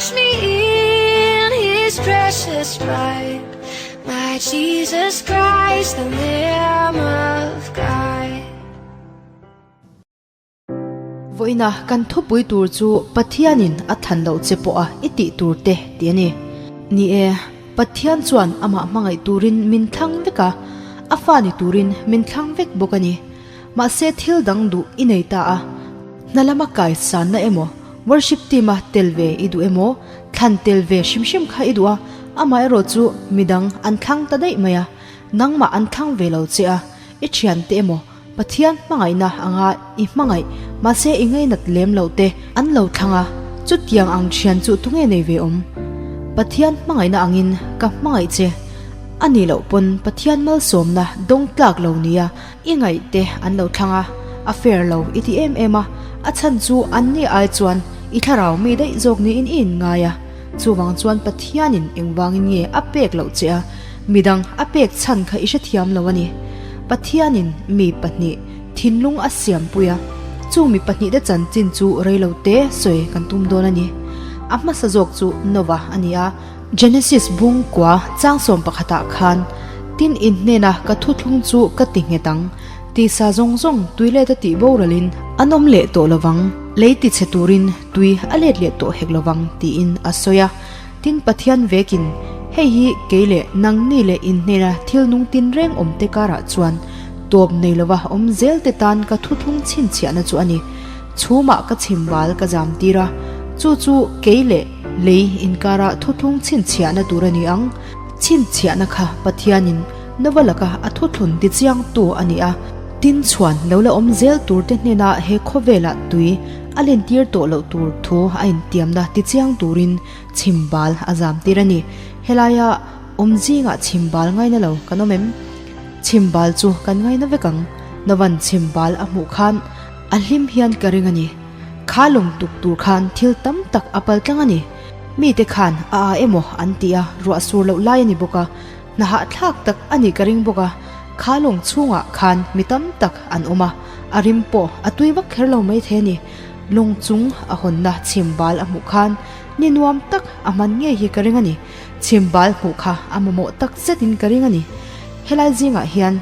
Wash me in his precious blood. My Jesus Christ, the Lamb of God. Vawiina kan thupui tur chu Pathianin a thlan loh che pawha i tih tur te tih a ni. Ni e, Pathian chuan amah hmangaih turin min thlang vek a, a fa ni turin min thlang vek bawk a ni. Mahse thil dang duh i nei ta a, hna lama kai sanna emaw, worship team-a tel ve i duh emaw, thlan tel ve hrim hrim kha i duh a, amaherawh chu midang an thlang ta daih mai a, nangmah an thlang ve lo che a, i thiante emaw, Pathian hmangaihna anga i hmangaih, mahse i ngainat lem loh te an lo thlang a, chutiang ang thian chu tunge nei ve awm? Pathian hmangaihna angin ka hmangaih che a nih loh pawn Pathian malsawmna dawng tlak lo nia i ngaih te an lo thlang a, a fair lo i ti em em a, a chhan chu anni ai chuan i thlarau mi daih zawk niin i inngai a, chuvang chuan Pathianin engvangin nge a pek loh che a, Midang a pek chhan kha i hrethiam lo a ni. Pathianin mi pahnih thinlung a siampui a, chu mi pahnihte chanchin chu reilo te sawi kan tum dawn a ni. A hmasa zawk chu Nova a ni a. Genesis bung kua changsawm pakhatah khan, Tin in hnena ka thuthlung chu ka ti nghet ang, tisa zawng zawng tui let a tih boralin an awm leh tawh lovang, lei tichhe turin tui a let leh tawh hek lovang tiin a sawi a. Tin, Pathian vekin, Hei hi kei leh nangni leh in hnena thil nung tinreng awmte karah chuan tawp nei lova awm zelte tan ka thuthlung chhinchhiahna chu a ni. Chhumah ka chhimbal ka zam tir a, chu chu kei leh lei inkara thuthlung chhinchhiahna tur a ni ang. Chhinchhiahna kha Pathianin Nova laka a thuthlun tichiangtu a ni a. Tin, chhuan lo la awm zel turte hnena he khawvelah tui A lentir tawh loh tur thu a intiamna tichiang turin chhimbal a zam tir a ni. Helaia awm zingah chhimbal ngaina lo kan awm em? Chhimbal chu kan ngaina vek ang. Novan chhimbal a hmuh khan a hlim hian ka ring a ni. Kha lawng tuk tur khan thil tam tak a pal tlang a ni. Mite khan a a emaw an ti a, ruah sur loh lai a ni bawk a, hna hahthlak tak a nih ka ring bawk a. Kha lawng chhungah khan mi tam tak an awm a. A rim pawh a tui vak kher lo mai thei a ni. Lawng chung a hawnna chhimbal a hmuh khan ni nuam tak a hman ngei hi ka ring a ni. Chhimbal hmuh kha a mamawh tak zetin ka ring a ni. Helai zingah hian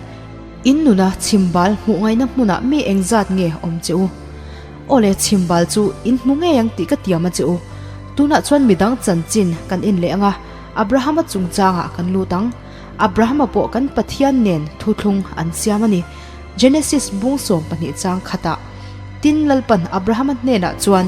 in nuna chhimbal hmuh ngaihna hmunah mi engzat nge awm che u? Aw le, chhimbal chu in hmu ngei ang tih ka tiam a che u. Tunah chuan midang chanchin kan en leh ang a, Abrahama chungchangah kan lut ang. Abrahama pawh kan Pathian nen thuthlung an siam a ni. Genesis bung 12 chang khatah, Tin Lalpan Abrahama hnenah chuan,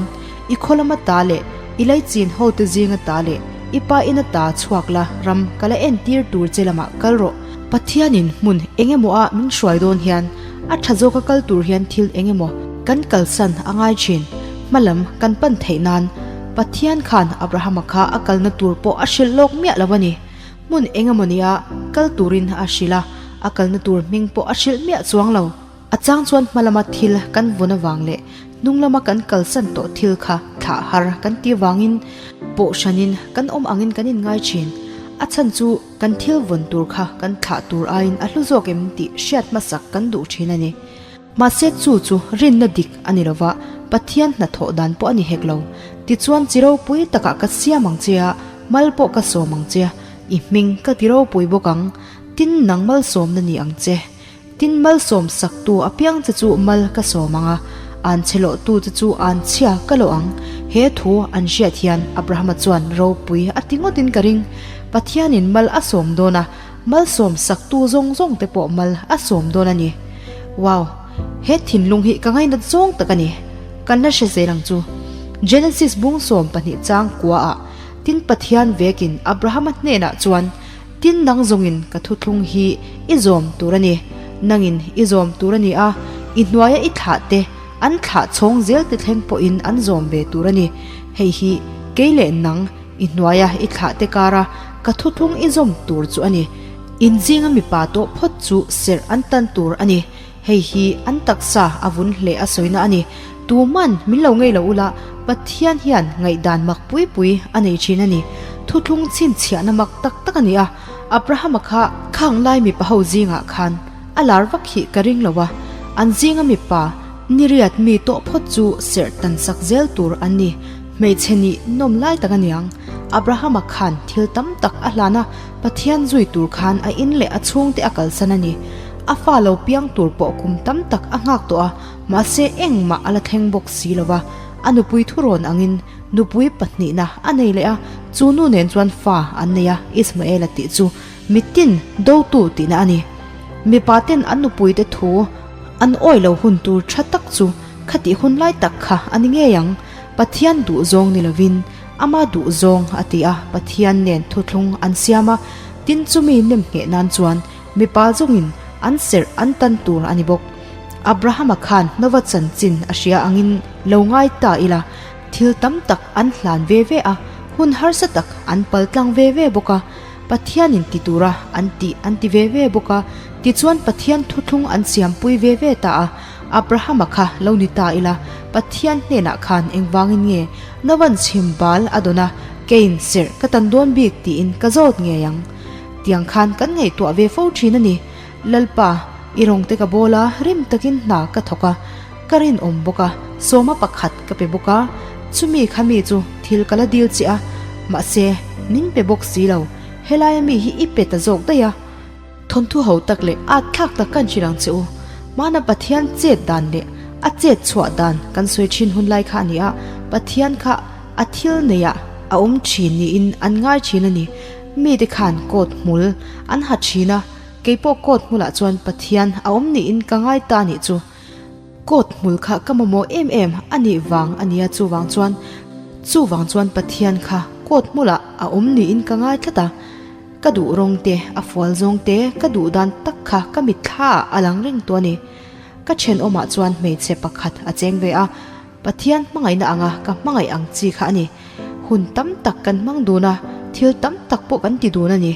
I khaw lama ta leh i laichin hote zinga ta leh i pa ina ta chhuak la ram ka la entir tur che lamah kal rawh. Pathianin hmun eng emaw ah min hruai dawn hian a tha zawka kal tur hian thil eng emaw kan kalsan a ngai thin. Hmalam kan pan theih nan Pathian khan Abrahama kha a kalna tur pawh a hrilh lawk miah lo a ni. Hmun eng emaw nia kal turin a hrilh a, a kalna tur hming pawh a hrilh miah chuang lo. A chang chuan hma lama thil kan vun avang leh hnung lama kan kalsan tawh thil kha thlah har kan tih avangin pawh hranin kan awm angin kan inngai thin. A chhan chu kan thil vawn tur kha kan thlah tur aiin a hlu zawk em tih hriat hmasak kan duh thin a ni. Mahse chu chu rinna dik a ni lova, Pathian hnathawh dan pawh a ni hek lo. Tichuan chi ropui takah ka siam ang che a, mal pawh ka sawm ang che, i hming ka ti ropui bawk ang, tin nang malsawmna ni ang che. Tin malsawm saktu apiang che chu mal ka sawm ang a, an chhe lawhtu che chu an chhia ka lawh ang. He thu an hriat hian Abrahama chuan ropui a ti ngawtin ka ring. Pathianin mal a sawm dawn a, Malsawm saktu zawng zawng te pawh mal a sawm dawn a ni. Wow! He thinlung hi ka ngainat zawng tak a ni. Kan la hre zel ang chu. Genesis bung 12 chang kua ah tin Pathian vekin Abrahama hnenah chuan, Tin nang zawngin ka thuthlung hi i zawm tur a ni. Nangin i zawm tur a ni a, i hnuaia i thlah te, an thlah chhawng zel te thleng pawhin an zawm ve tur a ni. Hei hi kei leh nang I hnuaia i thlah te kara ka thuthlung i zawm tur chu a ni. In zinga mipa tawh phawt chu serh an tan tur a ni. Hei hi an taksa a vun hle a sawina a ni. Tuman min lo ngei lo ula, Pathian hian ngaihdan mak pui pui a nei thin a ni. Thuthlung chhinchhiahna mak tak tak a ni a. Abrahama kha khang lai mipa ho zingah khan a lar vak hi ka ring lo a. An zinga mipa niriat mi tawh phawt chu serh tan sak zel tur an ni. Hmeichhe nih nawm lai tak a niang. Abrahama khan thil tam tak a hlan a, Pathian zui tur khan a in leh a chhungte a kalsan a ni. A fa lo piang tur pawh kum tam tak a nghak tawh a, mahse engmah a la thleng bawk si lo va. A nupui thurawn angin nupui pahnihna a nei leh a, chu nu nen chuan fa an nei a, Ismaela tih chu mitin dotu tihna a ni. Mipa ten an nupuite thu an awi lo hun tur tha tak chu Khatih hun lai tak kha a ni ngei ang, Pathian duh zawng ni lovin ama duh zawng a ti a, Pathian nen thuthlung an siam a, tin chumi nem ngheh nan chuan mipa zawngin an serh an tan tur a ni bawk. Abrahama khan Nova chanchin a hria angin lo ngai ta ila, thil tam tak an hlan ve ve a, hun harsa tak an pal tlang ve ve bawk a, Pathianin ti tura an tih an ti ve ve bawk a, tichuan Pathian thuthlung an siampui ve ve ta a, Abrahama kha lo ni ta ila, Pathian hnenah khan engvangin nge Novan chhim bal a dawn a, Cain serh ka tan dawn bik tiin ka zawt ngei ang. Tiang khan kan ngaihtuah ve fo thin a ni. Lalpa, i rawngte ka bawl a, rim takin hna ka thawk a, ka rinawm bawk a, sawma pakhat ka pe bawk a, chumi kha mi chu thil ka la dil chiah a, mahse, min pe bawk si lo, helaia mi hi i pe ta zawk daih a. Thawnthu ho tak leh at thlak tak kan hrilh ang che u. Hmana Pathian chet dan leh a chet chhuah dan kan sawi thin hun lai kha a ni a, Pathian kha a thil neiah a awm thin niin an ngai thin a ni. Mite khan coat hmul an ha thin a, keipawh coat hmulah chuan Pathian a awm niin ka ngai ta nih chu. Coat hmul kha ka mamawh em em a nih vang a nia chuvang chuan chuvang chuan Pathian kha coat hmulah a awm niin ka ngai tlat a. Ka duh rawng te, a fual zawng te, ka duh dan tak kha ka mitthla ah a lang reng tawh a ni. Ka thenawmah chuan hmeichhe pakhat a cheng ve a, Pathian hmangaihna anga ka hmangaih ang chi kha a ni. Hun tam tak kan hmang dun a, thil tam tak pawh kan ti dun a ni.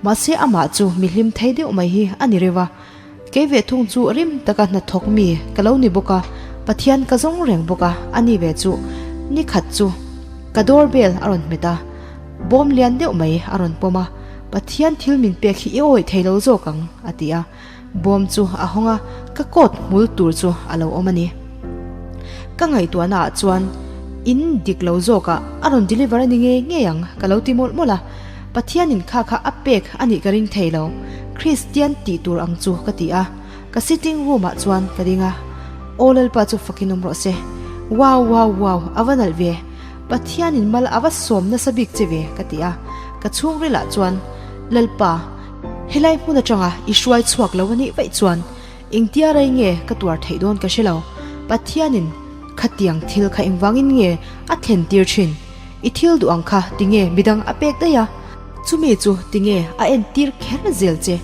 Mahse amah chu mi hlim thei deuh mai hi a ni reuh a. Kei ve thung chu rim taka hnathawk mi ka lo ni bawk a, Pathian ka zawng reng bawk a, a ni ve chu ni khat chu ka doorbell a rawn hmet a. Bawm lian deuh mai a rawn pawm a, Pathian thil min pek hi i awih thei lo zawk ang, a ti a. Bawm chu a hawng a, ka coat hmul tur chu a lo awm a ni. Ka ngaihtuahna ah chuan in dik lo zawkah a rawn deliver a ni ngei ngei ang ka lo ti mawlh mawlh a. Pathianin kha kha a pek a nih ka ring thei lo, Kristian tih tur ang chu ka ti a. Ka sitting room ah chuan ka ding a, Aw Lalpa chu fakin awm rawh se. Wow wow wow a va nalh ve. Pathianin mal a va sawm nasa bik che ve ka ti a, ka chhungrilah chuan, Lalpa, helai hmun atanga i hruai chhuak lo a nih vaih chuan engtia rei nge ka tuar theih dawn ka hre lo. Pathianin khatiang thil kha engvangin nge a thlen tir thin? I thil duh ang kha tinge midang a pek daih a? Chumi chu tinge a entir kher zel che?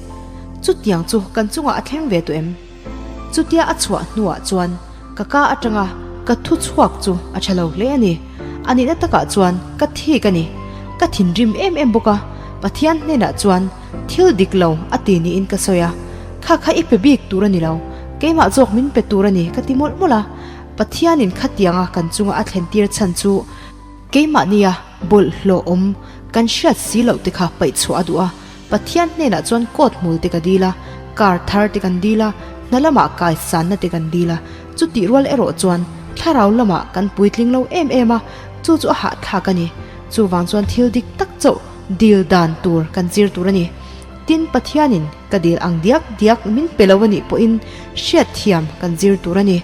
Chutiang chu kan chungah a thleng ve tawh em? Chutia a chhuah hnuah chuan ka ka atanga ka thu chhuak chu a tha lo hle a ni. A nihna takah chuan ka thik a ni. Ka thinrim em em bawk a, Pathian hnenah chuan thil dik lo a ti niin ka sawi a. Kha kha i pe bik tur a ni lo, keimah zawk min pe tur a ni ka ti mawlh mawlh a. Pathianin khatianga kan chunga a thlen tir chhan chu keimahnia bawlhhlawh awm kan hriat si loh te kha paih chhuah a duh a. Pathian hnenah chuan coat hmul te ka dil a, car thar te kan dil a, hna lamah kaisanna te kan dil a, chutih rual erawh chuan thlarau lamah kan puitling lo em em a, chu chu a hahthlak a ni. Chuvang chuan thil dik tak chauh dil dan tur kan zir tur a ni. Tin, Pathianin ka dil ang diak diak min pe lo a nih pawhin hriatthiam kan zir tur a ni.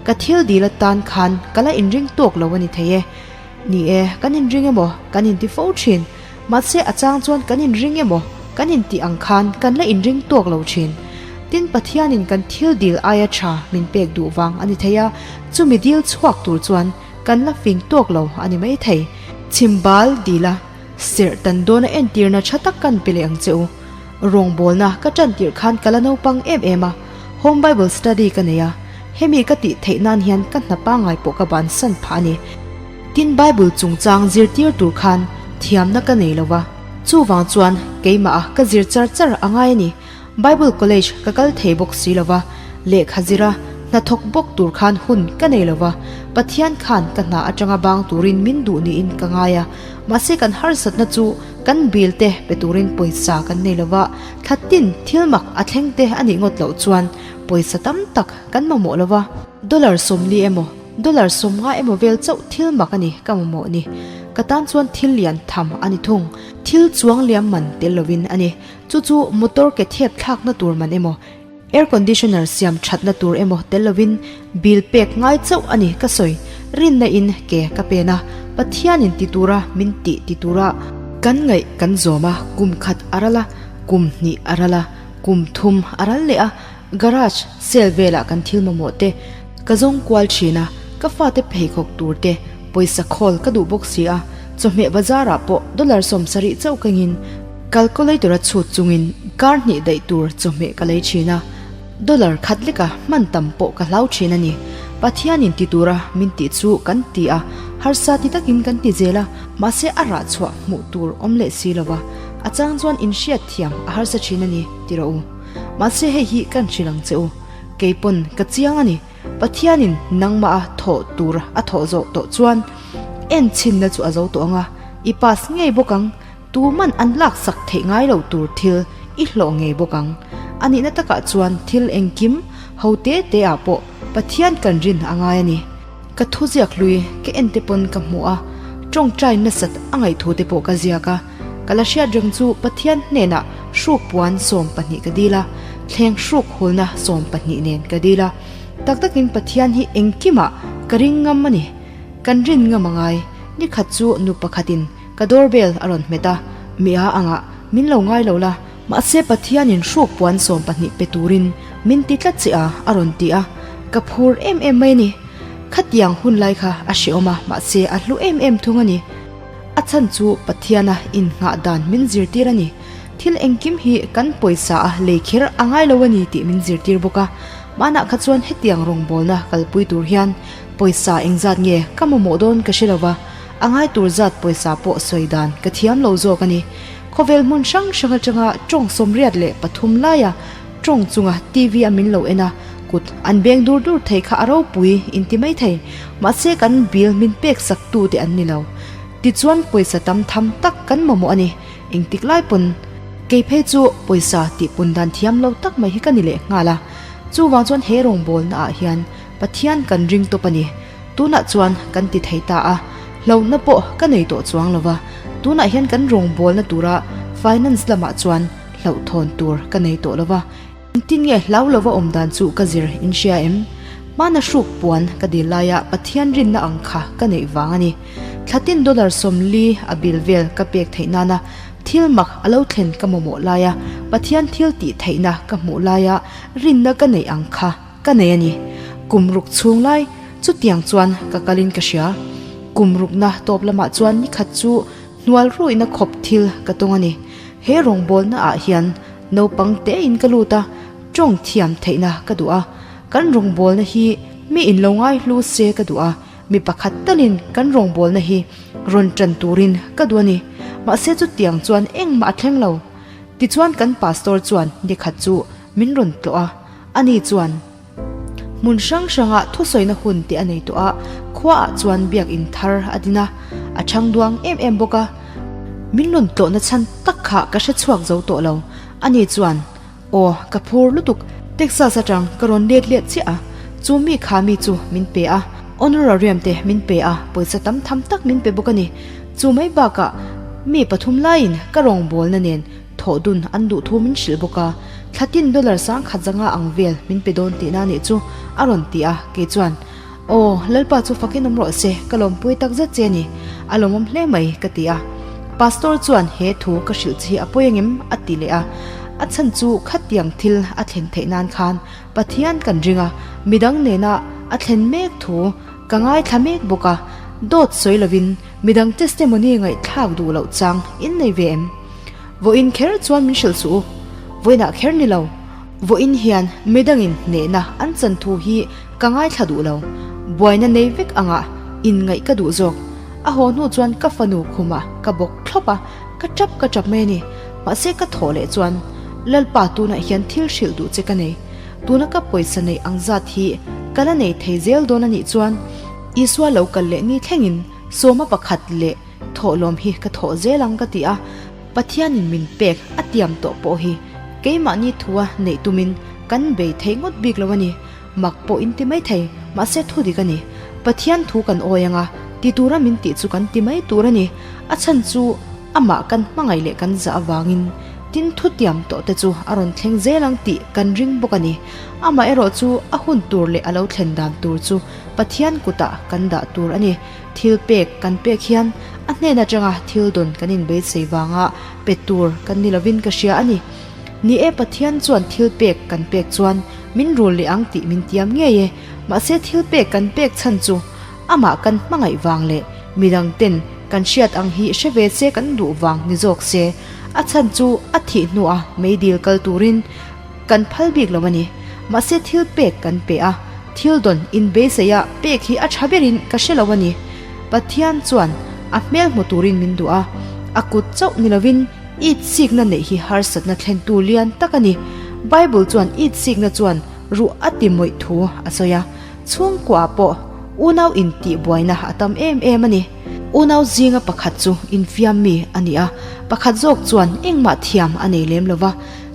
Ka thil dil atan khan ka la inring tawk lo a ni thei e. Ni e, kan inring emaw kan inti fo thin. Mahse a chang chuan kan inring emaw kan intih ang khan kan la inring tawk lo thin. Tin Pathianin kan thil dil aia tha min pek duh vang a ni thei a, chumi dil chhuak tur chuan kan la fing tawk lo a ni mai thei. Chhimbal dila serh tan dawna entirna tha tak kan pe leh ang che u. Rawngbawlna ka tan tirh khan ka la naupang em em a, Home Bible Study ka nei a, hemi ka tih theih nan hian ka hna pangngai pawh ka bansan phah a ni. Tin Bible chungchang zirtir tur khan thiamna ka nei lo va, chuvang chuan keimah a ka zir char char a ngai a ni. Bible College ka kal thei bawk si lo va, lehkha zira hnathawk bawk tur khan hun ka nei lo va, Pathian khan ka hna atanga bang turin min duh niin ka ngai a, mahse kan harsatna chu kan bill te pe turin pawisa kan nei lo va, thla tin thil mak a thleng te a nih ngawt loh chuan pawisa tam tak kan mamawh lo va. Dollar 40 emaw. Dollar 50 emaw vel chauh thil mak a ni ka mamawh ni. Ka tan chuan thil lian tham a ni thung. Thil chuang liam man tel lovin a ni. Chu chu motor ke thep thlakna tur man emaw, air conditioner siam thatna tur emaw tel lovin bill pek ngai chauh a ni ka sawi. Rinna in ke ka pen a, Pathianin ti tura min tih ti tura kan ngaih kan zawm a, kum khat a ral a, kum hnih a ral a, kum thum a ral leh a, garage sale velah kan thil mamawh te ka zawng kual thin a, ka fate pheikhawk tur te pawisa khawl ka duh bawk si a, chawhmeh bazar ah pawh dollar 70 chauh kengin calculator a chhut chungin kar hnih daih tur chawhmeh ka lei thin a, dollar khat leka hman tam pawh ka hlau thin a ni. Pathianin ti tura min tih chu kan ti a, harsa ti takin kan ti zel a, mahse a rah chhuah hmuh tur awm leh si lova, a chang chuan inhriat thiam a harsa thin a ni ti rawh u. Mahse hei hi kan hrilh ang che u, kei pawn ka chiang a ni, Pathianin nangmah a thawh tur a thawh zawh tawh chuan en chhinna chu a zo tawh ang a, i pass ngei bawk ang, tuman an laksak theih ngai lo tur thil i hlawh ngei bawk ang. A nihna takah chuan thil engkim ho te te ah pawh Pathian kan rin a ngai a ni. Ka thuziak hlui ka en te pawn ka hmu a, tawngtai nasat a ngaihthu te pawh ka ziak a, ka la hriat reng chu Pathian hnenah hruk puan 12 ka dil a, thleng hruk hulna 12 nen ka dil a. Tak takin Pathian hi engkimah ka ring ngam a ni. Kan rin ngam a ngai. Nikhat chu nu pakhatin ka doorbell a rawn hmet a, mi a angah min lo ngai lo la, Mahse Pathianin hruk puan 12 pe turin min ti tlat che a, a rawn ti a, ka phur em em mai a ni. Khatiang hun lai kha a hrehawm a, mahse a hlu em em thung a ni. A chhan chu Pathiana innghah dan min zirtir a ni. Thil engkim hi kan pawisa a lei kher a ngai lo a ni tih min zirtir bawk a. Hmanah kha chuan hetiang rawngbawlna kalpui tur hian pawisa engzat nge ka mamawh dawn ka hre lo va, a ngai tur zat pawisa pawh sawi dan ka thiam lo zawk a ni. Khawvel hmun hrang hrang atanga tawng 83 laia tawng chunga TV a min lo en a, kut an beng dur dur thei kha a ropui in ti mai thei. Mahse kan bill min pek sak tu te an ni lo. Tichuan pawisa tam tham tak kan mamawh a ni. Engtik lai pawn kei phei chu pawisa tih pun dan thiam lo tak mai hi ka ni leh nghal a. Chuvang chuan he rawngbawlna ah hian Pathian kan ring tawp a ni. Tunah chuan kan ti thei ta a, hlauhna pawh ka nei tawh chuang lo va, tunah hian kan rawngbawlna tura finance lamah chuan hlauhthawn tur ka nei tawh lo va, engtin nge hlau lova awm dan chu ka zir in hria em? Hmana hruk puan ka dil laia Pathian rinna ang kha ka neih vang a ni. Thlatin dollar 40 a bil vel ka pek theih nana thil mak a lo thlen ka mamawh laia Pathian thil tih theihna ka hmuh laia rinna ka neih ang kha Ka nei a ni. Kum ruk chhung lai chutiang chuan ka kalin ka hria. Kum rukna tawp lamah chuan nikhat chu hnual ruihna khawp thil ka tawng a ni. He rawngbawlna ah hian naupang tein ka lut a, tawng thiam theihna ka duh a. Kan rawngbawlna hi mi in lo ngai hlu se ka duh a, mi pakhat talin kan rawngbawlna hi rawn tan turin ka duh a ni. Mahse chutiang chuan engmah a thleng lo. Tichuan kan pastor chuan nikhat chu min rawn tlawh a. Ani chuan, Hmun hrang hrangah thusawina hun te a nei tawh a, khuaah chuan biakinn thar a din a, a chhang duang em em bawk a. Min rawn tlawhna chhan tak kha ka hre chhuak zo tawh lo. Ani chuan, Aw, ka phur lutuk, Texas atang ka rawn let let chiah a, chu mi kha mi chu min pe a, honorarium te min pe a, pawisa tam tham tak min pe bawk a ni. Chu mai bakah mi pathum laiin ka rawngbawlna nen Thawh dun an duh thu min hrilh bawk a, thlatin dollar 1000 zanga ang vel min pe dawn tihna anih chu a rawn ti a, kei chuan, Aw, Lalpa chu fakin awm rawh se, ka lawmpui tak zet che a ni, a lawmawm hle mai, ka ti a. Pastor chuan he thu ka hrilh che hi a pawi angem? a ti leh a, a chhan chu khatiang thil a thlen theih nan khan Pathian kan ring a, midang nena a thlen mek thu ka ngaithla mek bawk a, dawt sawi lovin midang testimony ngaihthlak duh loh chang in nei ve em? Vawiin kher chuan min hrilh suh u. Vawiinah kher ni lo. Vawiin hian midangin hnehna an chan thu hi ka ngaithla duh lo. Buaina nei vek angah inngaih ka duh zawk. A haw hnu chuan ka fanu khumah ka bawk thlawp a, ka tap ka tap mai a ni. Mahse ka thawh leh chuan Lalpa tunah hian thil hrilh duh che ka nei. Tuna ka pawisa neih ang zat hi ka la nei thei zel dawn a nih chuan Isua lo kal leh ni thlengin sawma pakhat leh Thawhlawm hi ka thawh zel ang ka ti a, Pathianin min pek a tiam tawh pawh hi keimahni thua neih tumin kan bei thei ngawt bik lo a ni. Mak pawh in ti mai thei, mahse thu dik a ni. Pathian thu kan awi anga, ti tura min tih chu kan ti mai tur a ni. A chhan chu amah kan hmangaih leh kan zah avangin tin thutiam tawh te chu a rawn thleng zel ang tih kan ring bawk a ni. Amaherawh chu a hun tur leh a lo thlen dan tur chu Pathian kutah kan dah tur a ni. Thil pek kan pek hian a hnen atanga thil dawn kan inbeisei vanga pe tur kan ni lovin ka hria a ni. Ni e, Pathian chuan thil pek kan pek chuan min rul leh ang tih min tiam ngei e. Mahse thil pek kan pek chhan chu amah kan hmangaih vang leh midang ten kan hriat ang hi hre ve se kan duh vang ni zawk se. A chhan chu a thih hnua meidil kal turin kan phal bik lo a ni. Mahse thil pek kan pe a, thil dawn inbeiseia pek hi a tha berin ka hre lo a ni. Pathian chuan a hmel hmu turin min duh a, a kut chauh ni lovin itsikna neih hi harsatna thlentu lian tak a ni. Bible chuan itsikna chuan ruh a ti mawih thu a sawi a, chhungkuaah pawh unau intihbuaina a tam em em a ni. Unau zinga pakhat chu infiam mi a ni a, pakhat zawk chuan engmah thiam a nei lem lo va.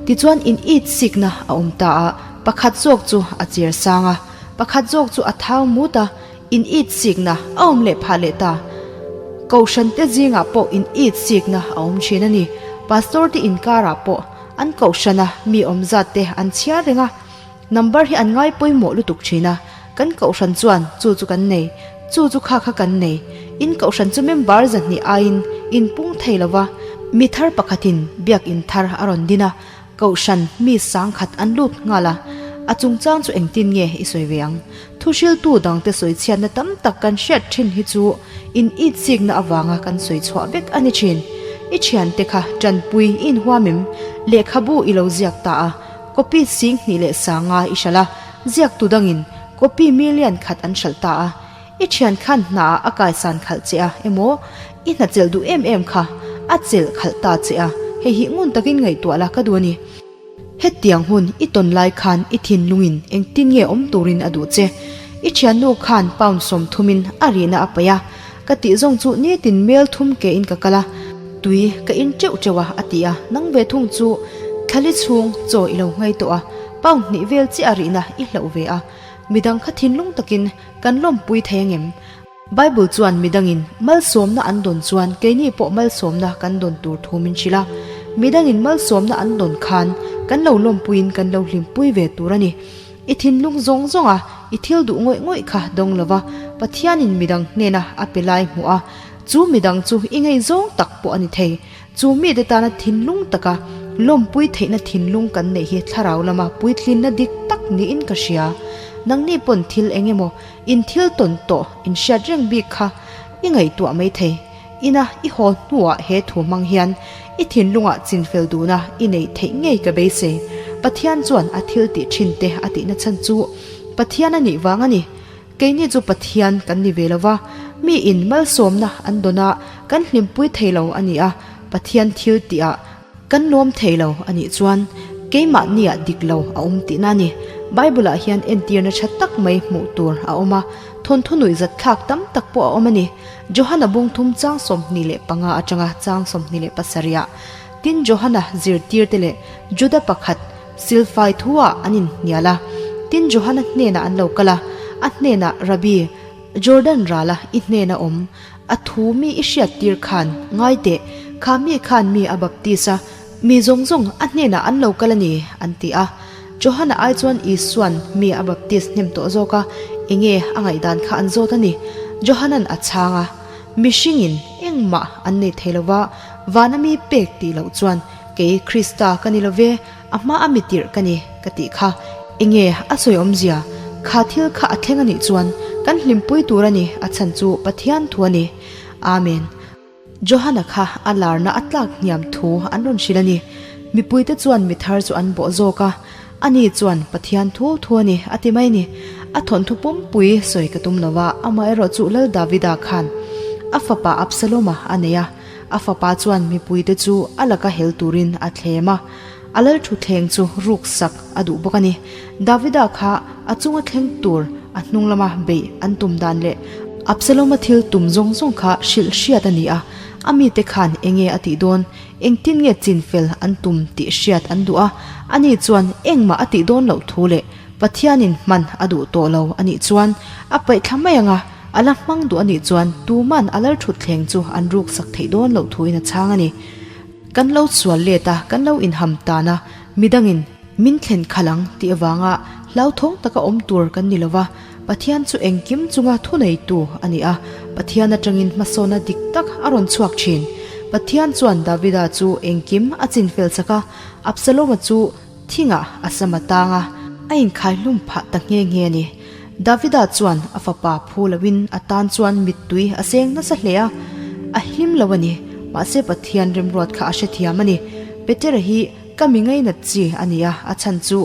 Tichuan in it sikna a awm ta a, pakhat zawk chu a cher sang a, pakhat zawk chu a thau mut a, in it sikna a awm leh phah leh ta. Kohhran te zingah pawh in it sikna a awm thin a ni. Pastor te inkarah pawh an kohhrana mi awm zat te an chhiar reng a, number hi an ngai pawimawh lutuk thin a, kan kohhran chuan chu chu kan nei, chu chu kha kha kan nei. In kohhran chu member zahnih aiin in pung thei lo va, mi thar pakhatin biakin thar a rawn din a, kohhran mi sangkhat an lut nghal a, a chungchang chu engtin nge i sawi ve ang? Thuhriltu dangte sawi chhiatna tam tak kan hriat thin hi chu in itsikna avanga kan sawi chhuah vek a ni thin. I thiante kha tanpui i inhuam em? Lehkhabu i lo ziak ta a, copy 2000 leh sanga i hralh a, ziaktu dangin copy million khat an hralh ta a. I thian khan hnaah a kaisan khalh che a emaw, i hna chelh duh em em kha a chelh khalh ta che a, hei hi ngun takin ngaihtuah la ka duh a ni. Hetiang hun i tawn lai khan i thinlungin engtin nge awm turin a duh che? I thiannu khan pound sawmthumin a rihna a paih a, ka tih zawng chu nitin mel thum kein ka kal a, tui ka in teuh teuh a a ti a, nang ve thung chu thlali chhung chaw i lo nghei tawh a, pound hnih vel chiah a rihna i hlauh ve a, midang kha thinlung takin kan lawmpui thei angem? Bible chuan midangin malsawmna an dawn chuan keini pawh malsawmna kan dawn tur thu min hrilh a. Midangin malsawmna an dawn khan kan lo lawmpuiin kan lo hlimpui ve tur a ni. I thinlung zawng zawnga i thil duh ngawih ngawih kha dawng lova Pathianin midang hnena a pe lai hmuh a, chu midang chu i ngei zawng tak pawh a ni thei. Chu mite tana thinlung taka lawmpui theihna thinlung kan neih hi thlarau lama puitlinna dik tak niin ka hria. Nangni pawn thil eng emaw In thil tawn tawh in hriat reng bik kha i ngaihtuah mai thei. Ina i haw hnuah he thu hmang hian i thinlungah chinfel duhna i neih theih ngei ka beisei. Pathian chuan a thil tih thin te a tihna chhan chu Pathian a nih vang a ni. Keini chu Pathian kan ni ve lo va, mi in malsawmna an dawn a, kan hlimpui thei lo a ni a, Pathian thil tihah Kan lawm thei lo a nih chuan keimahniah dik lo a awm tihna a ni. Bible-ah hian entirna tha tak mai hmuh tur a awm a, thawnthu nuihzat thlak tam tak pawh a awm a ni. Johana bung thum chang 25 atanga chang 27ah, Tin Johana zirtirte leh Juda pakhat silfai thu-ah an inhnial a. Tin Johana hnenah an lo kal a, a hnenah, Rabbi, Jordan rala i hnena awm A thu mi i hriat tir khan ngai teh, kha mi khan mi a baptis a, mi zawng zawng a hnenah an lo kal a ni, an ti a. Johana ai chuan Isua'n mi a baptis hnem tawh zawk a, enge a ngaihdan kha an zawt a ni. Johana'n a chhang a, Mihringin engmah an nei thei lo va, vana mi pek tih loh chuan kei Krista ka ni lo ve, A hma a mi tirh ka ni ka tih kha enge a sawi awmzia? Kha thil kha a thleng a nih chuan kan hlimpui tur a ni, a chhan chu Pathian thu a ni. Amen. Johana kha a larna a tlak hniam thu an rawn hrilh a ni. Mipuite chuan mi thar chu an bawh zawk a, ani chuan Pathian thu thu a ni a ti mai ni. A thawnthu pumpui sawi ka tum lo va, amaherawhchu Lal Davida khan a fapa Absaloma a nei a. A fapa chuan mipuite chu a laka hel turin a thlem a, a lal thutthleng chu ruk sak a duh bawk a ni. Davida kha a chunga thleng tur a hnung lama beih an tum dan leh Absaloma thil tum zawng zawng kha hrilh hriat a ni a, a mite khan enge a tih dawn, engtin nge chinfel an tum tih hriat an duh a, ani chuan engmah a tih dawn loh thu leh Pathianin hman a duh tawh lo a nih chuan a paih thla mai ang a. A la hmang duh a nih chuan tuman a lalthutthleng chu an ruksak theih dawn loh thuin a chhang a ni. Kan lo sual let a, kan lo inham tan a, midangin min thlen khalh ang tih avanga hlauthawng taka awm tur kan ni lova, Pathian chu engkim chunga thuneitu a ni a, Pathian atangin hmasawnna dik tak a rawn chhuak thin. Pathian chuan Davida chu engkim a chinfel chak a, Absaloma chu thingah a sam a tang a, a inkhaihlum phah ta nghe nghe a ni. Davida chuan a fapa phu loin a tan chuan mittui a seng nasa hle a, a hlim lo a ni. Mahse Pathian remruat kha a hrethiam a ni. Petera hi ka mi ngainat chi a ni a, a chhan chu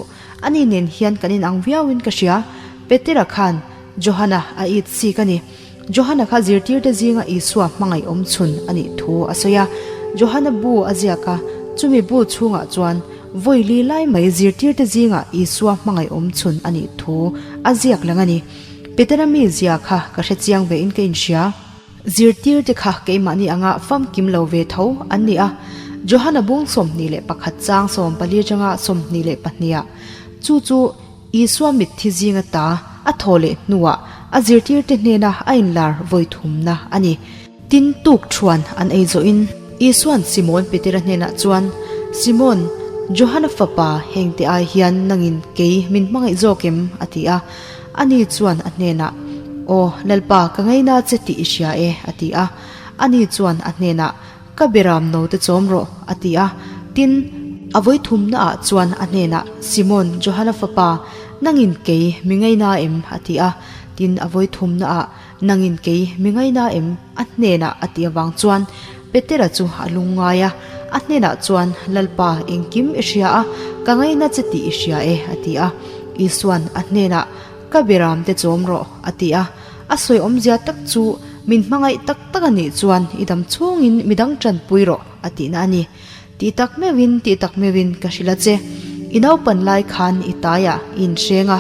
ani nen hian kan inang viauin ka hria. Petera khan Johana a it sik a ni. Johana kha zirtirte zinga Isua hmangaih awm chhun a nih thu a sawi a. Johana bu a ziak a, chumi bu chhungah chuan vawi li lai mai zirtirte zinga Isua hmangaih awm chhun a nih thu a ziak lang a ni. Petera mi zia kha ka hre chiang ve in ka inhria. Zirtirte kha keimahni anga famkim lo ve tho an ni a. Johana bung 21 chang 14 atanga 22 ah chu chu Isua mitthi zinga ta a thaw leh hnuah a zirtirte hnena a inlar vawi thumna a ni. Tin tuk thuan an ei zawhin Isua'n Simon Petera hnenah chuan, Simon, Johana fapa hengte ai hian nangin kei min hmangaih zawk em? a ti a. Ani chuan a hnenah, Aw, Lalpa, ka ngaina che tih i hria e, a ti a. Ani chuan a hnenah, Ka beram note chawm rawh, a ti a. Tin, a vawi thumnaah chuan a hnenah, Simon, Johana fapa, nangin kei mi ngaina em? a ti a. Tin, a vawi thumnaah, Nangin kei mi ngaina em? a hnenah a ti avang chuan Petera chu a lungngai a. A hnenah chuan, Lalpa, engkim i hria a, ka ngaina che tih i hria e, a ti a. Isuan a hnenah, Ka beramte chawm rawh, a ti a. A sawi awmzia tak chu min hmangaih tak tak a nih chuan i dam chhungin midang tanpui rawh a tihna a ni. Tih tak meuhin tih tak meuhin ka hrilh a che. I naupan lai khan i taiah i inhreng a,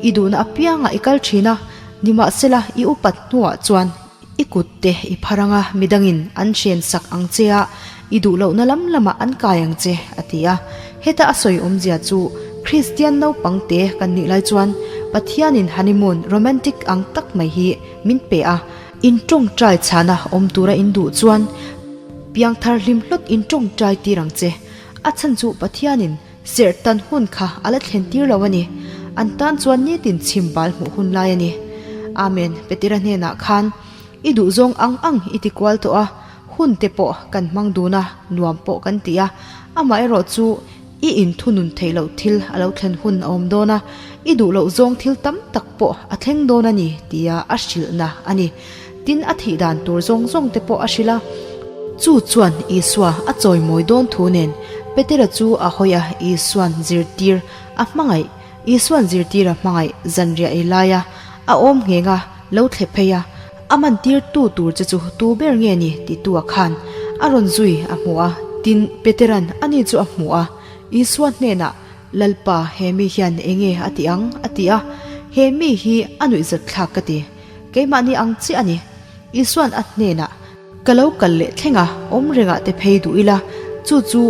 i duhna apiangah i kal thin a, nimahsela i upat hnuah chuan i kut te i phar anga midangin an hren sak ang che a, i duh lohna lam lamah an kai ang che, a ti a. Heta a sawi awmzia chu Kristian naupang te kan nih lai chuan Pathianin honeymoon romantic ang tak mai hi min pe a, in tawngtai chhana awm tura in duh chuan piangthar hlim hlawt in tawngtai tir ang che. A chhan chu Pathianin serh tan hun kha a la thlen tir lo a ni. An tan chuan nitin chhim bal hmuh hun lai a ni. Amen, Petera hnenah khan i duhzawng ang ang i ti kual tawh a, hun te pawh kan hmang dun a, nuam pawh kan ti a. Amaherawh chu i inthunun theih loh thil a lo thlen hun a awm dawn a, i duh loh zawng thil tam tak pawh a thleng dawn a ni tia a hrilhna a ni. Tin, a thih dan tur zawng zawng te pawh a hrilh a. Chu chuan Isua a chawimawi dawn thu nen Petera chu a hawi a, Isua'n zirtir a hmangaih, Isua'n zirtir a hmangaih zanriah ei laia a awm ngheng a, lo thle phei a, a man tir tu tur che chu tu ber nge ni ti tu a khan a rawn zui a hmu a. Tin, Petera'n ani chu a hmu a, Isua hnenah, Lalpa, he mi hian enge a ti ang? a ti a. He mi hi a nuihzat thlak ka ti. Keimahni ang chiah a ni. Isua'n a hnenah, Ka lo kal leh thleng a, awm rengah te phei duh ila, chu chu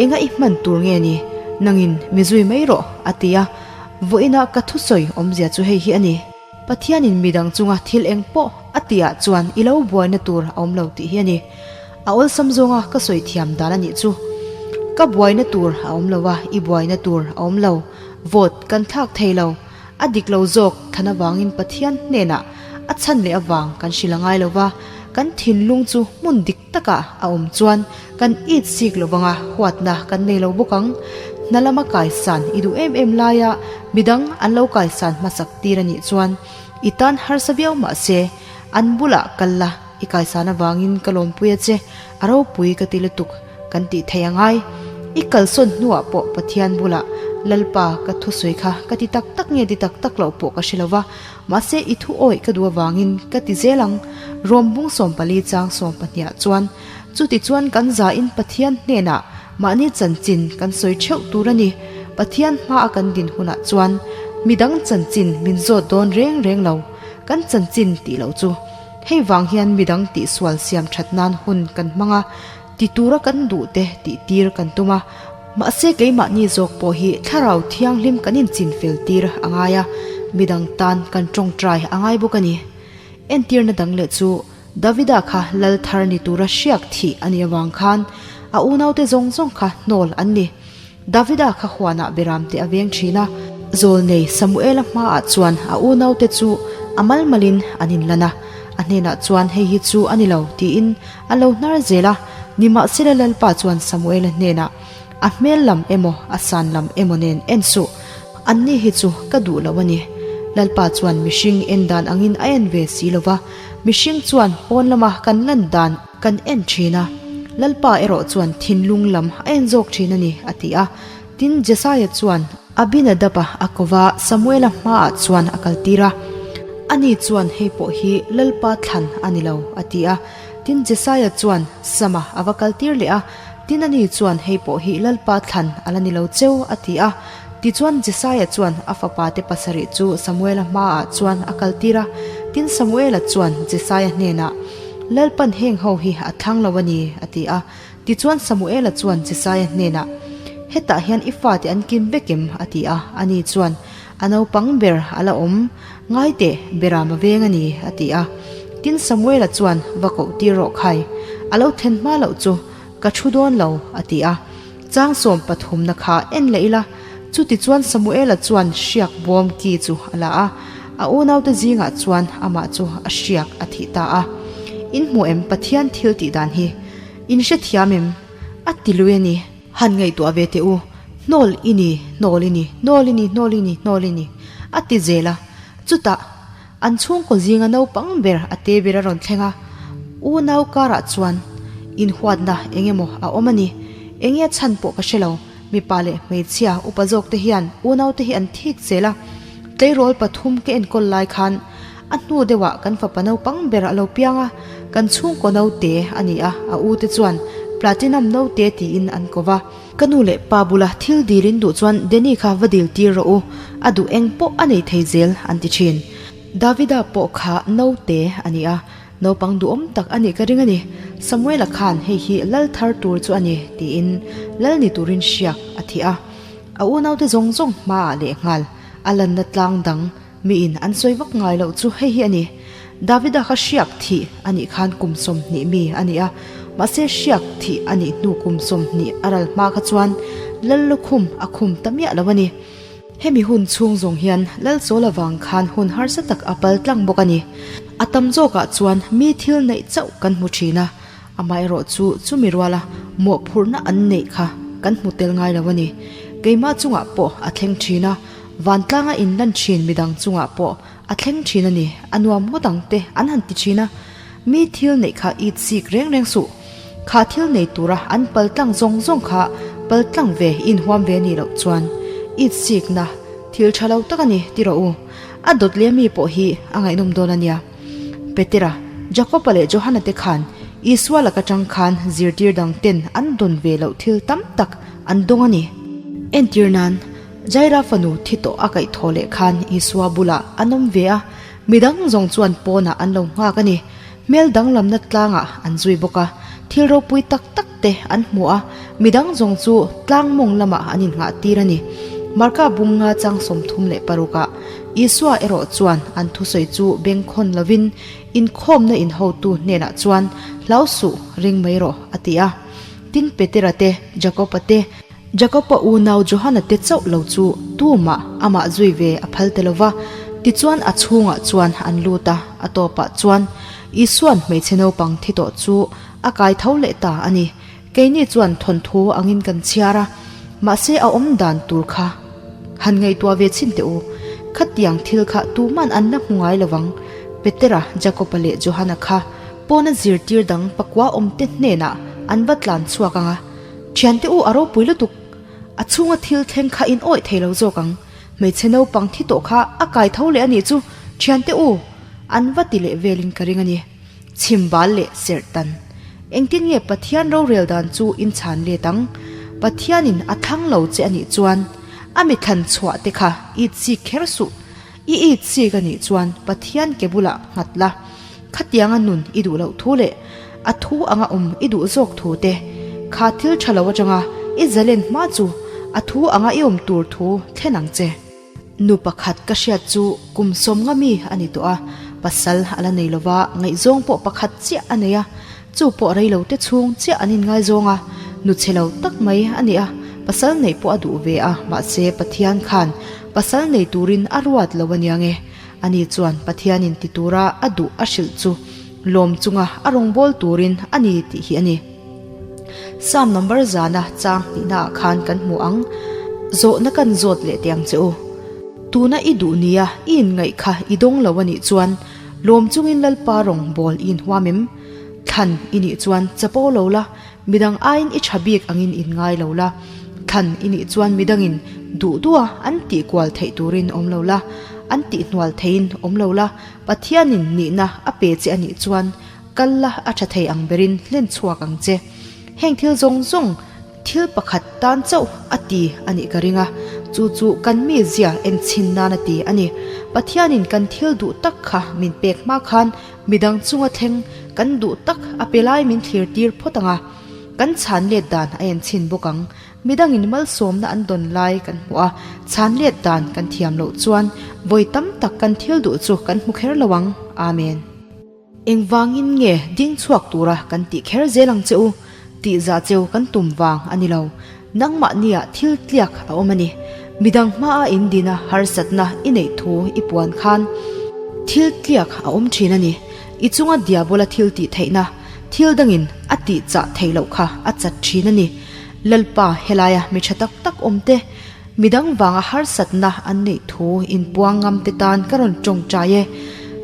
enga i hman tur nge ni? Nangin mi zui mai rawh, a ti a. Vawiinah ka thusawi awmzia chu hei hi a ni. Pathianin midang chunga thil eng pawh a tihah chuan i lo buaina tur a awm lo tih hi a ni. A awlsam zawnga ka sawi thiam dan a nih chu. Ka buaina tur a awm lo a, i buaina tur a awm lo. Vote kan thlak thei lo. A dik lo zawk than avangin Pathian hnenah a chhan leh avang kan hrilh a ngai lo va, kan thinlung chu hmun dik takah a awm chuan kan it sik lo vanga huatna kan nei lo bawk ang. Hna lama kaisan i duh em em laia midang an lo kaisan hmasak tir a nih chuan i tan harsa viau mah se an bulah kal la i kaisan avangin ka lawmpui a che, a ropui ka ti lutuk kan tih thei a ngai. I kalsawn hnuah pawh Pathian bulah Lalpa ka thusawi kha ka ti tak tak nge ti tak tak loh pawh ka hre lo va, Mahse, i thu awih ka duh avangin ka ti zel ang. Rom bung 14 chang sawmpahniah chuan, Chutichuan kan zain Pathian hnenah mahni chanchin kan sawi theuh tur a ni. Pathian hmaa kan din hunah chuan midang chanchin min zawt dawn reng reng lo. Kan chanchin tih loh chu hei vang hian midang tihsual siam that nan hun kan hmang a, ti tura kan duh te tih tir kan tum a. Mahse keimahni zawk pawh hi thlarau thianghlim kan inchin fel tir a ngai a, midang tan kan tawngtai a ngai bawk a ni. Entirna dang leh chu Davida kha lal thar ni tura hriak thih a nih avang khan a unaute zawng zawng kha hnawl an ni. Davida kha huanah beramte a veng thin a, zawlnei Samuela hmaah chuan a unaute chu a malmalin an inlan a, a hnenah chuan hei hi chu a ni lo tiin a lo hnar zel a. Nimahsela Lalpa chuan Samuela hnenah, A hmel lam emaw a san lam emaw nen en suh, anni hi chu ka duh lo a ni. Lalpa chuan mihring en dan angin a en ve si lo va, mihring chuan pawn lama kan lan dan kan en thin a, Lalpa erawh chuan thinlung lam a en zawk thin a ni, a ti a. Tin, Jesaia chuan Abinadaba a ko va, Samuela hmaah chuan a kaltir a. Ani chuan, Hei pawh hi Lalpa thlan a ni lo, a ti a. Tin, Jesaia chuan Sama a va kaltir leh a. Tin ani chuan hei pawh hi Lalpa thlan a la ni lo cheu a ti a. Tichuan Jesaia chuan a fapate pasarih chu Samuela hmaah chuan a kaltir a. Tin Samuela chuan Jesaia hnenah, Lalpan heng ho hi a thlang lo a ni, a ti a. Tichuan Samuela chuan Jesaia hnenah, Hetah hian i fate an kim vek em? a ti a. Ani chuan, A naupang ber a la awm, ngai teh, Beram a veng a ni, a ti a. Tin Samuela chuan, Va koh tir rawh khai, a lo thlen hma loh chu ka thu dawn lo, a ti a. Chang sawm pathumna kha en leh ila. Chutichuan Samuela chuan hriak bawm ki chu a la a, a unaute zingah chuan amah chu a hriak a thih ta a. In hmu em Pathian thil tih dan hi? In hrethiam em? A ti lui a ni. Han ngaihtuah ve teh u, hnawl i ni, hnawl i ni, hnawl i ni, hnawl i ni, hnawl i ni, a ti zel a. Chutah, an chhungkaw zinga naupang ber a te ber a rawn thleng a, unau karah chuan inhuatna eng emaw a awm a ni. Enge a chhan pawh ka hre lo, mipa leh hmeichhia upa zawkte hian unaute hi an thik zel a. Tleirawl pathum ka enkawl lai khan a hnu deuhah kan fapa naupang ber a lo piang a, kan chhungkaw naute a ni a, a ute chuan Platinum naute tiin an ko va. Ka nu leh pa bula thil dil in duh chuan Danny kha va dil tir rawh u, a duh eng pawh a nei thei zel an ti thin. Davida pawh kha naute a ni a, naupang duhawm tak a nih ka ring a ni. Samuela khan hei hi lal thar tur chu a ni tiin lal ni turin hriak a thih a. A unaute zawng zawng hmaah lehnghal a lanna tlang dang Miin an sawi vak ngai loh chu hei hi a ni, Davida kha hriak thih a nih khan kum 20 mi a ni a, mahse hriak thih a nih hnu kum 20 a ral hma kha chuan Lal lukhum a khum ta miah lo a ni. Hemi hun chhung zawng hian Lal chawl avang khan hun harsa tak a pal tlang bawk a ni. A tam zawkah chuan mi thil neih chauh kan hmu thin a, Amaherawh chu chumi ruala mawhphurhna an neih kha kan hmu tel ngai lo a ni. Keimah chungah pawh a thleng thin a, vantlanga inlan thin midang chungah pawh a thleng thin a ni. A nuam ngawt ang te an han ti thin a, mi thil neih kha it sik reng reng suh. Kha thil nei tura an paltlang zawng zawng kha paltlang ve inhuam ve nih loh chuan it sikna thil tha lo tak a ni ti rawh u. A dawt leh mi pawh hi a ngaihnawm dawn a nia. Petera, Jakoba leh Johana te khan Isua lak atang khan zirtir dang ten an dawn ve loh thil tam tak an dawng a ni. Entir nan, Jaira fanu thi tawh a kaih thaw leh khan Isua bulah an awm ve a, midang zawng chuan pawnah an lo nghak a ni. Hmel danglamna tlangah an zui bawk a, thil ropui tak tak te an hmu a, midang zawng chu tlang mawng lamah an innghah tir a ni. Marka bunga chang 36 ah Isua erawh chuan an thusawi chu bengkhawn lovin inkhawmna inhotu hnenah chuan, Hlau suh, ring mai rawh, a ti a. Tin, Petera te, Jakoba te, Jakoba unau Johana te chauh lo chu tumah amah zui ve a phal ta lo va. Tichuan a chhungah chuan an lut a, a tawpah chuan Isua'n hmeichhe naupang thi tawh chu a kai tho leh ta a ni. Keini chuan thawnthu angin kan chhiar a, mahse a awm dan tur kha han ngaihtuah ve chhin teh u. Khatiang thil kha tuman an la hmu ngai lo vang. Petera, Jakoba leh Johana kha pawna zirtir dang pakua awmte hnenah an va tlan chhuak ang a, Thiante u a ropui lutuk, a chhunga thil thleng kha in awih thei lo zawk ang. Hmeichhe naupang thi tawh kha a kai tho leh a nih chu, thiante u! An va ti leh velin ka ring a ni. Chhimbal leh serhtan. Engtin nge Pathian rorel dan chu in chhan let ang? Pathianin a thlang lo che a nih chuan a mi thlan chhuah te kha it chik kher suh. I it chik a nih chuan Pathian ke bulah nghat la. Khatianga nun i duh loh thu leh a thu anga awm i duh zawk thu te, kha thil tha lo atanga i zalen hma chu a thu anga i awm tur thu thlen ang che. Nu pakhat ka hriat chu kum 50 mi a ni tawh a. Pasal a la nei lova, ngaihzawng pawh pakhat chiah a nei a, chu pawh rei lo te chhung chiah an inngaizawng a, nu chhe lo tak mai a ni a, pasal neih pawh a duh ve a, mahse Pathian khan pasal nei turin a ruat lo a nia nge. Ani chuan Pathianin ti tura a duh a hrilh chu lawm chunga a rawngbâwl turin a ni tih hi a ni. Psalm number zana chang hnihnaah khan kan hmu ang. Zawhna kan zawt leh teh ang che u. Tuna i duh nia i inngaih kha i dawng lo a nih chuan lawm chungin Lalpa rawng bawl i inhuam em? Thlan i nih chuan chapo lo la, midang aiin i tha bik angin inngai lo la. Thlan i nih chuan midangin duh duha an tih kual theih turin awm lo la, an tihhnual theihin awm lo la, Pathianin nihna a pe che a nih chuan Kal la a tha thei ang berin hlen chhuak ang che. Heng thil zawng zawng thil pakhat tan chauh a ti a nih ka ring a, chu chu kan mi zia enchhin nan a ti a ni. Pathianin kan thil duh tak kha min pek hma khan midang chunga thleng kan duh tak a pe lai min thlir tir phawt ang a, kan chhan let dan a enchhin bawk ang. Midangin malsawmna an dawn lai kan hmuh a, chhan let dan kan thiam loh chuan vawi tam tak kan thil duh chu kan hmu kher lo ang. Amen. Engvangin nge ding chhuak tura kan tih kher zel ang che u? Tih zah cheu kan tum vang a ni lo. Nangmahniah thil tliak a awm a ni. Midang hmaa in dina harsatna i neih thu i puan khan thil tliak a awm thin a ni. I chunga diabola thil tih theihna, thil dangin a tih chah theih loh kha a chat thin a ni. Lalpa helaia mi tha tak tak awm te, Midang vanga harsatna an neih thu inpuang ngam te tan ka rawn tawngtai e.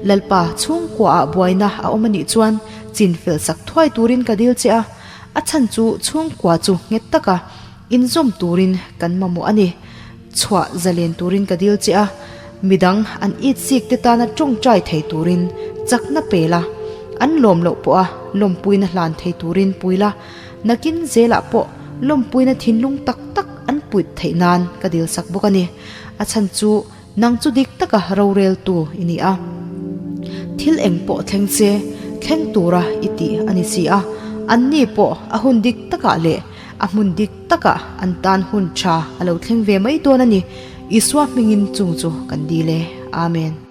Lalpa, chhungkuaah buaina a awm a nih chuan chin fel sak thuai turin ka dil che a, a chhan chu chhungkua chu nghet taka inzawm turin kan mamawh a ni. Chhuah zalen turin ka dil che a, midang an it sik te tana tawngtai thei turin chakna pe la, an lawm loh pawha lawmpuina hlan thei turin pui la, Nakin zelah pawh lawmpuina thinlung tak tak an puit theih nan ka dilsak bawk a ni. A chhan chu nang chu dik taka roreltu i ni a. Thil eng pawh thleng che, thleng tura i tih a ni si a. Anni pawh a hun dik takah leh a hmun dik takah an tan hun tha a lo thleng ve mai dawn a ni. Isua hmingin chung chu kan dil e. Amen.